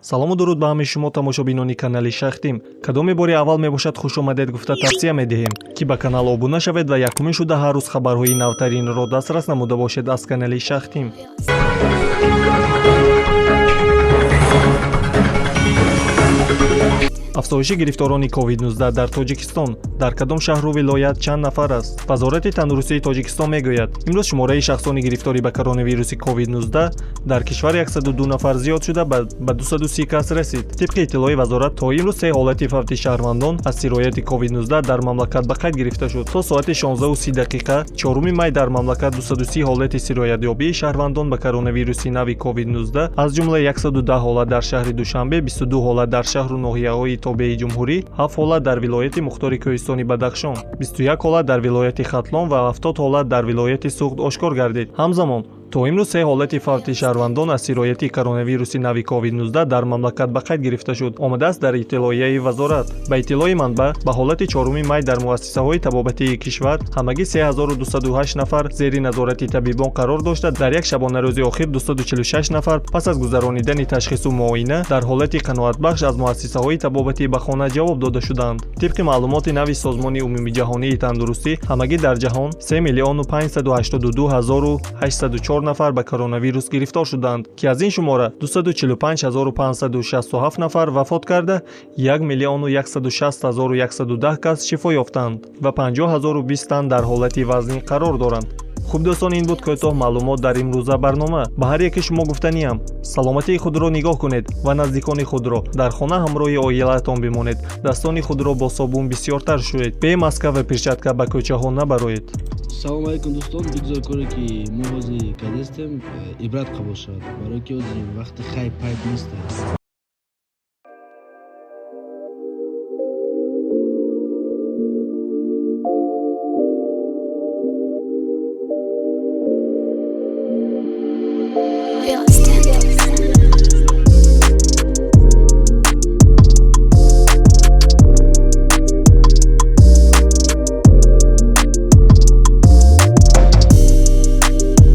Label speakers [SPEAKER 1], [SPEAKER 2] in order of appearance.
[SPEAKER 1] Салому дуруд ба ҳамаи шумо, тамошобинони канали Шахтим. Кадоми бори аввал мебошад, хушомадед гуфта тавсия медиҳем, ки ба канал обуна шавед ва якумин шуда ҳар рӯз хабарҳои навтаринро дастрас намуда бошед аз канали Шахтим. Афзоиши гирифторони COVID-19 дар Тоҷикистон дар кадом шаҳру вилоят чанд нафар аст? Вазорати тандурустии Тоҷикистон мегӯяд, имрӯз шумораи шахсони гирифторӣ ба коронавируси COVID-19 дар кишвар 102 нафар зиёд шуда, ба 230 кас расид. Тибқи иттилои вазорат, то имрӯз се ҳолати фавти шаҳрвандон аз сирояти COVID-19 дар мамлакат ба қайд гирифта шуд. То соати 16:30 дақиқа 4 май дар мамлакат 230 ҳолати сироятёбии шаҳрвандон ба коронавируси нави COVID-19, аз ҷумла 110 ҳолат дар шаҳри Душанбе, 22 ҳолат дар шаҳру ноҳияҳои тобеи ҷумҳурӣ, 7 ҳолат дар вилояти мухтори кӯҳистони Бадахшон, 21 ҳолат дар вилояти Хатлон ва 70 ҳолат дар вилояти Суғд ошкор гардид. Ҳамзамон, то имрӯз се ҳолати фавти шаҳрвандон аз сирояти коронавируси нави COVID-19 дар мамлакат ба қайд гирифта шуд, омадааст дар иттилоияи вазорат. Ба иттилои манбаъ, ба ҳолати 4 май дар муассисаҳои табобатии кишвар ҳамагӣ 3208 нафар зери назорати табибон қарор дошта, дар як шабонарӯзи охир 246 нафар пас аз гузаронидани ташхису муоина дар ҳолати қаноатбахш аз муассисаҳои табобатӣ ба хона ҷавоб дода шуданд. Тибқи маълумоти нави Созмони умумиҷаҳонии тандурустӣ, ҳамагӣ дар ҷаҳон 3 миллиону 582 ҳазору 804 нафар ба коронавирус гирифтор шуданд, ки аз ин шумора 245567 нафар вафот карда, 1 миллиону 160 ҳазору 110 кас шифо ёфтанд ва 50020 тан дар ҳолати вазнин қарор доранд. Хуб, дӯстон, ин буд кӯтоҳ маълумот дар имрӯза барнома. Ба ҳар яке шумо гуфтаниям: саломатии худро нигоҳ кунед ва наздикони худро. Дар хона ҳамроҳи оилаатон бимонед, дастони худро бо собун бисёртар шӯед, бе маска ва перчатка ба кӯчаҳо набароед.
[SPEAKER 2] Салому алайкум, дӯстон. Бигзор коре, ки мо ҳозир кардастем, ибрат қабул шавад, барое ки ҳозир вақти хайп пайп нест.